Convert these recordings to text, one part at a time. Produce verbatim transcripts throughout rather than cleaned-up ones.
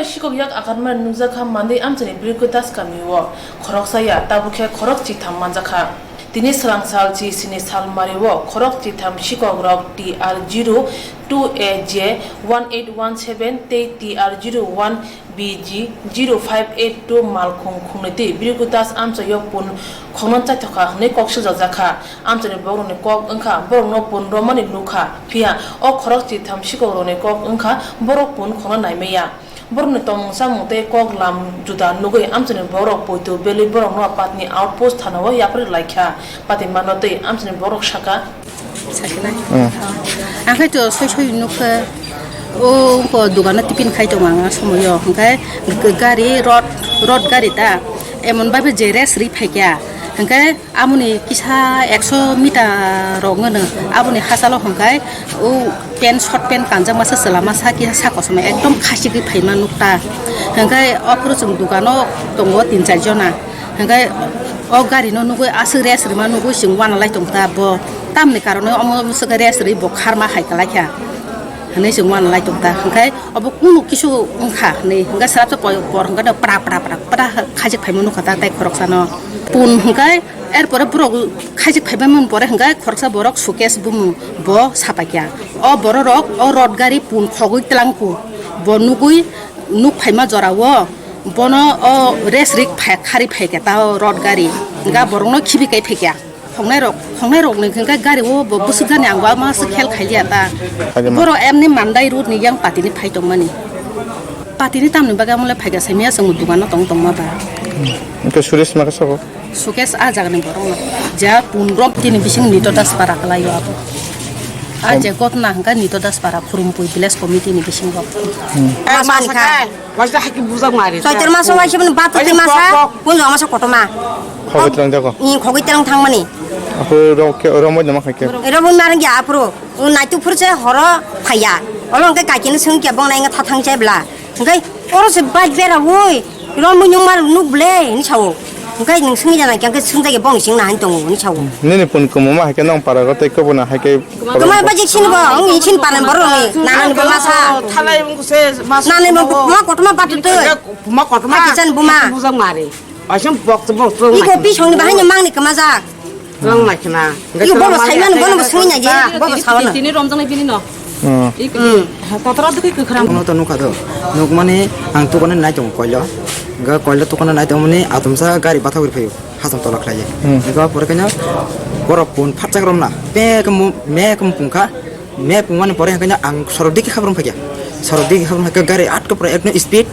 Sikok yak akanmani nukjakha Mandwi amchaini Birku Das kamio. Khoroksa ya, tabukhe khorok chitham manjakha. Tini swrang sal chi sini sal mario khorok chitham sikokrok T R zero two A J one eight one seven tei T R zero one B G zero five eight two malkhung khungnwi twi Birku Das amchaio pun khokno chaithokha hwnwi kok siljakjakha. Amchaini borokni kok wngkha borokno pun romani nukha, phiya o khorok chitham sikokrokni kok wngkha borok pun khokna naimaya. Borokni tongmung chamung tei kok lam juda nugwi amchaini borok poito belwi borokno patni outpost thanao yapharwi laikha. Patimano tei amchaini borok saka. Sakilai. Hmm. Ang khai to soi soi nukha. O ko dogano tiffin khai tongo ang somoyo. Hwnkhe gari rod, rod gari ta. Emon babe je race ri phaikya. Hwnkhe Aboni kisa ekso meter rok wngno, aboni hachalo hwnkhe o pant, short pant kanjak masa chwla masa kisa sa kosom ekdom khachigwi phaima nukta. Hwnkhe ophuru chwng dogano tongo tin char jona. Hwnkhe o gari no nugwi aswk rest rwma nugwi chwng uanalai tongta bo. Tamni karone omo swkhe rest rwi bo kharma hai kwlai kha hwnwi chwng uanalai tongta. Hwnkhe obo kunu kisu wngkha hwnwi hwnkhe swrapsa por hwnkhe pra pra pra pra khachik phaima nukha ta tei khoroksano. Pun hwnkhe Er pore borok khajik phaibaimani pore hwnkhe khoroksa borok Sukesh bumung bo sapaikha. O bororok o rod gari pun khogwi tlangkhu. Bo nugwi nuk phaima jorao bono o rest rik phai-, khari phaikha ta o rod gari. Hwnkhe borokno khibi kai phaikha. Khongnairok, khongnairokni hwnkhe gari o bo bwswk jani ang bo ama se khel khailiya ta. Khaidi ma. Borok emni Mandai road ni yang patini phai tongmani. Patini tamni bagwi amole phaikha saimaya chwng dogano tong tongma ba. Hwnkhe Suresh ma khe sabo? Sukesh a jagani borok no. Ja pun rok tini bising Nito Das para kwlai o abo. A je gotna hwnkha Nito Das para Khurumpui village committee ni bisingo. Hmm. Eh, masa kai. Waisa haki bujak mari. Soitor masa waisa bini batu ti masa. Pun jong masa kotoma. Khogoi tlang jago. Ni khogoi tlang thangmani. Apo rok ke rok mo jama khai ke. Ero bun marang ya apro. O naituk phuru se horo phaiya. Olo hwnkhe kaikheno swngkhe bong nai wngkha thathang chai bla. Hwnkhe oro se bike bera woi. Romwi nung mar nuk ble hinwi sao. Hwnkhe nwng swngwi jana khe swngjakya bong sing nahani tongo hinwi sao. Nini pun kwmama hai khe nong para go tei kwbuna hai khe. Kwma bajik sini bo wng sini paran borok ni nanani bo masa. Thalai wng se masa. Nanani bo ma kotorma batu twi. Ma kotorma. Hati chan buma. Bujang mari. Aisem bok bok. Iko bisong ni bahai ni mang ni kwmajak. Twlang nai khna. Iko bono saimano, bono bo swngwi nai di, bono saono. Tini romjaknai bini no. Hmm. Iko, hmm, totoro dukhi kwkhwrang. Bono to nukha do. Nukmani ang tukano nai tongo koilo. Ga koilo tukano nai tongmani atomsa gari bathagwi phaio. Hasam tola khlaiya. Hmm. Iko pore kanya borok pun phatsak romna. Pe kemu, me kemu pungkha. Me pungmani pore kanya ang sorok digi khabrom phakya. Sorok digi khabrom phakya gari atka pore ekno speed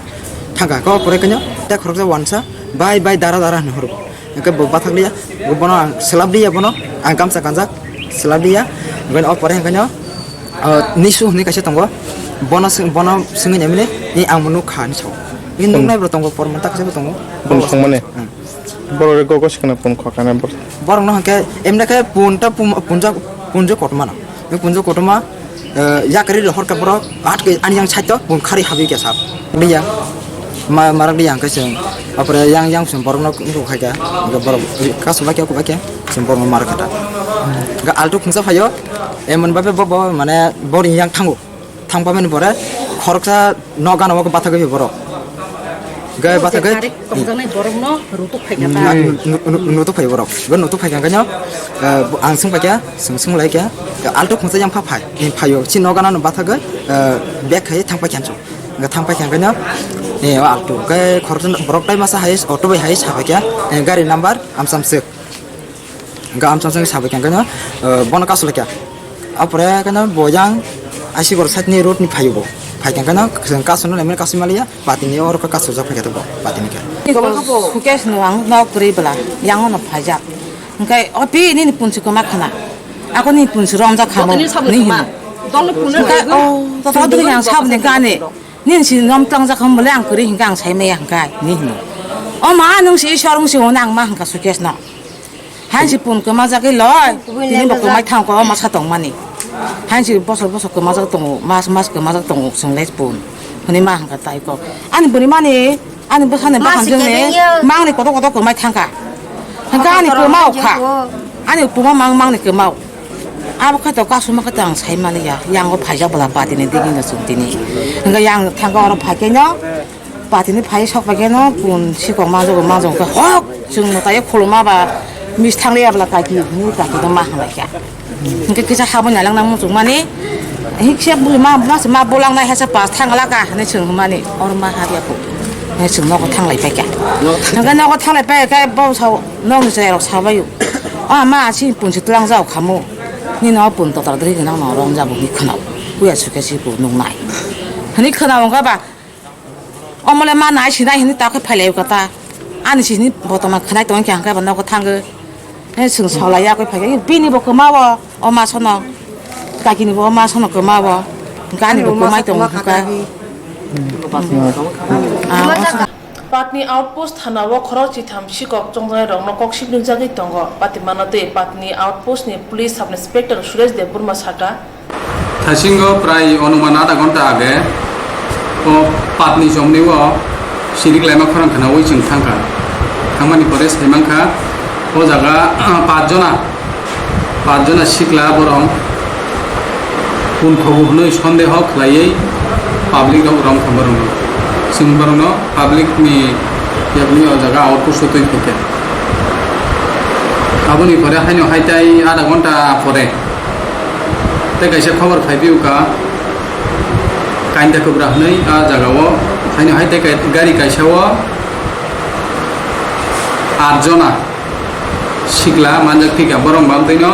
thangka. Ko pore kanya te khoroksa wansa. Bai, bai, dara, dara, hinwi horo. Hwnkhe bo bathak liya, bo bono ang swlap liya bono, ang gamsa kanjak, swlap liya. Hwnkhe o pore hwnkhe no, ah, nisu hinwi kaisa tongo, bono swng-, bono swngwi naimani, ni ang bo nukha hinwi sao. Ni nuknai bo tongo, porman ta kaisa bo tongo. Bun songmani? Hmm. Borok rok go sikana pun khokana bor. Borok no hwnkhe emne khe pun ta pun, punjak, punjak kotorma no. Bini punjo kotorma, eh, yakari rw horkha borok, at ke ani yang side to, bung khari habwi khe sap. Liya, ma-, marak liya hwnkhe chwng, apore yang, yang chwng borokno nukho khaikha, hwnkhe borok kasu baikhe, oku baikhe, chwng borokno marak kha ta. Hwnkhe altu khungsa phaio, emon babe bo, bo, mane, boni yang thango. Thang phaimani pore, khoroksa, Nok gana o bathagwi borok. Gai bathagwi. Direct tongjaknai borokno rutuk phaikha ta. Na-, nu-, nu-, nu-, nutuk phai borok. Bo nutuk phaikha kanya, eh, ang swng phaikha, swng swng laikha. Alto khungsa yang pha phai. Ni phaio. Si nok gana no bathagwi, eh, bag khai thang paikha ancho. Ga thang paikha kanya, eh, alto. Gai khoroksa borok tai masa hai, auto bai hai sa phaikha. Eh, gari number amsam sik. Hingke amchang chang sabai khe keno, eh, bono kasu laikha. Apore keno bo yang aisi gor side ni road ni phaio bo. Phai khe keno chwng kasu no naimani kasu maliya, patini oro khe kasu jak phai khe bo, patini khe. Sukesh no ang nok kwrwi bwla, yang no phaijak. Hingke o pi nini punsi kwma khana. Ako nini punsi romjak khamo, ni hino. Hingke o, to to dwgni ang sabni gani. Nini si nom tlangjak hwn bole ang kwrwi hingke ang sai maya hingke, ni hino. O ma, nwng si Iswar wng si hwnwi ang ma hingka Sukesh no. Hain si pun kwma jagwi loi, tini bo kwmai thang ko, o masa tongmani. Hain si bosor bosor kwma jak tongo, mas mas kwma jak tongo, chwng le pun. Hwnwi ma hingka tai ko. Ani bwrwi mani, ani bwsani bwsang jwngni mangni kotor kotor kwmai thangka. Hingke ani kwma okha. Ani puma mang mangni kwma. Abo khe to kasuma khe to ang sai maliya. Yang o phaijak bwla patini digi no chwng tini. Hingke yang thangka oro phaikhe no. Patini phai sok pai khe no pun sikok manjago, manjago khe hok chwng no tai khuluma ba mis thang liya bla kaki hwnwi kaki no ma hwnlai kha. Hwnkhe kisa habwi nailang nang muchung mani, hikse bui ma, ma se ma bolang nai hasa pas thang la ka hwnwi chwng hwnmani, or ma ha ya ko. Hwnwi chwng nogo thang lai pai kha. Hwnkhe nogo thang lai pai kha, bo sa nokni chwrai rok sa bai o. O ma si pun si tlang jao khamu. Ni no pun to tar dri nang no rom jabo ni khna. Kuya su khe si pun nung nai. Hwnwi khna wng kha ba. Omo le ma nai sinai hinwi ta khe phai lai kha ta. Ani sini botoma khnai tong khe hangkhe ba nogo thango. He chwng saw lai ya khe phai khe bini bo kwma o, o ma sono. Kaki ni bo o ma sono kwma o. Gani bo kwmai tong kha. Ah, o sono. Patni outpost thana o khorok chitham sikok chongjaknai rokno kok sibngjagwi tongo. Patimano tei Patni outpost ni police sub inspector Suresh Debbarma saka. Thasingo prai onuman adha ghonta age o patni chomni o sirik laima khorang khwnaui chwng thangkha. Thangmani pore saimankha o jaga, ah, pach jona, pach jona sikla borok pun khobu hwnwi sondeho khlaiwi public rok romkha borokno. Chwng borokno public ni yakni o jaga outpost o twi phaikha. Aboni pore haino haitai adha ghonta pore tei kaisa khobor phai phio kha, kainda kwbra hwnwi a jagao haino hai tei kai-, gari kaisa o aat jona sikla manjak phika, borok bangtwino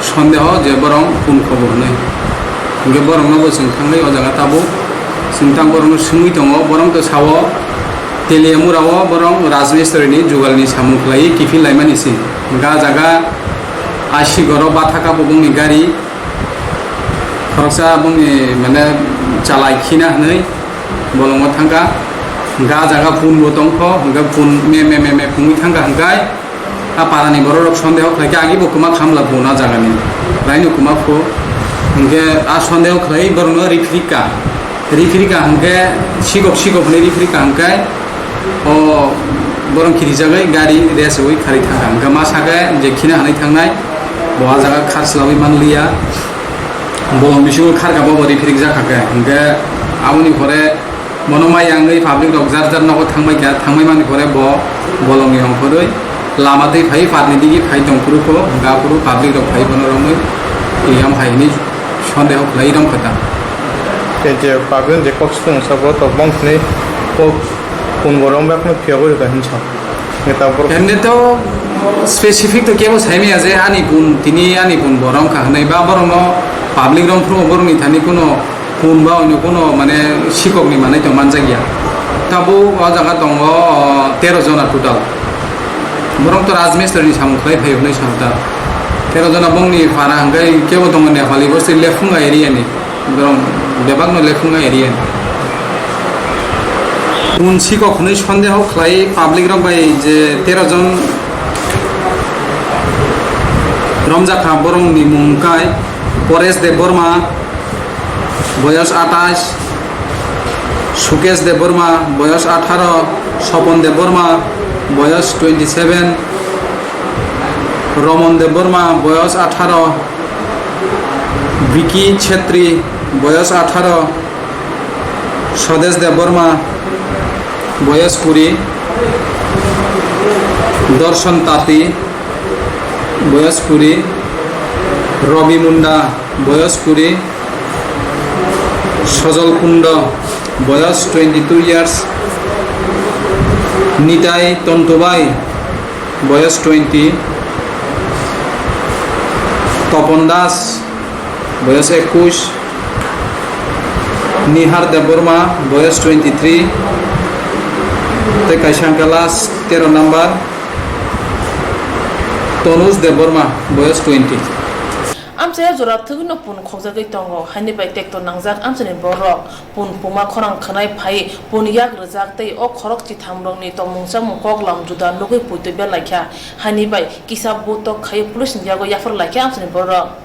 sondeho je borok pun khobo hwnwi. Hwnkhe borokno bo chwng thangwi o jaga tabuk chwng tang borokno swngwi tongo, borok to sao Teliamura o borok Rajmistri ni jugalni samung khlaiwi kiphil laimani se. Hwnkhe a jaga a sigoro bathaka bo bongni gari. Khoroksa bongni, mane, chalai khina hwnwi bolongo thangkha. Hwnkhe a jaga pun bo tongkho, hwnkhe pun me, me, me, me phungwi thangkha hwnkhe a parani borok rok sondeho khlaikha, agi bo kwma khamla pun a jagani. Raino kwma phu. Hwnkhe a sondeho khlai borokno riphrikha. Riphrikha hwnkhe sikok sikok hwnwi riphrikha hwnkhe o borok khirijagwi gari reswi kharwi thangkha. Hwnkhe ma sakhe je khina hwnwi thangnai bo a jaga khar swlawi manliya. Bolong bisingo kharkha bo, bo riphirik jakha khe. Hwnkhe aboni pore bono ma yangwi public rok jar jar nogo thangbai kha, thangbai mani pore bo bolongni ongkhorwi lama twi phai patni digi phai tong phuru kho, hwnkhe aphuru public rok phai bono romwi twi yang phai hwnwi sondeho khlai romkha ta. Tei je public je kok swtwng sa bo to bong hwnwi kok pun bo romwi aphuru phiyogwi rwkha hinwi sa. Neta borok. Emni to specific to kebo saimaya je ani pun, tini ani pun bo romkha hwnwi ba borokno public romphuru borokni thani kuno pun ba onyo kuno mane sikokni manwi to manjakya. Tabuk o jaga tongo, o, tero jona total. Borok to Rajmistri ni samung khlai phai hwnwi sa ta. Tero jona bongni para hwnkhe kebo tongo Nepali bosti Lephunga area ni. Borok bebakno Lephunga area ni. Pun sikok hwnwi sondeho khlai public rok bai je tero jon romjakha, borokni mung wngkha Paresh Debbarma, boyos atais, Sukesh Debbarma, boyos atharo, Sopon Debbarma, boyos twenty seven, Romon Debbarma, boyos atharo, Vicky Chhetri, boyos atharo, Swadesh Debbarma, boyos kuri, Dorshon Tati, boyos kuri, Robi Munda, boyos kuri, Sojol Kundo, boyos twenty two years, Nitai Tontubai, boyos twenty, Topon Das, boyos ekush, Nihar Debbarma, boyos twenty three, tei kaisa hwnkhe last tero number, Tonuj Debbarma, boyos twenty. Amchai jora thwgwino pun khokjagwi tongo, haini bai tekto nangjak amchaini borok. Pun puma khorang khwnai phai pun yak rwjak tei o khorok chithamrokni tongmung chamung kok lam juda nugwi puitwi berlaikha. Haini bai kisa butok khai police ni yago yaphar laikha amchaini borok.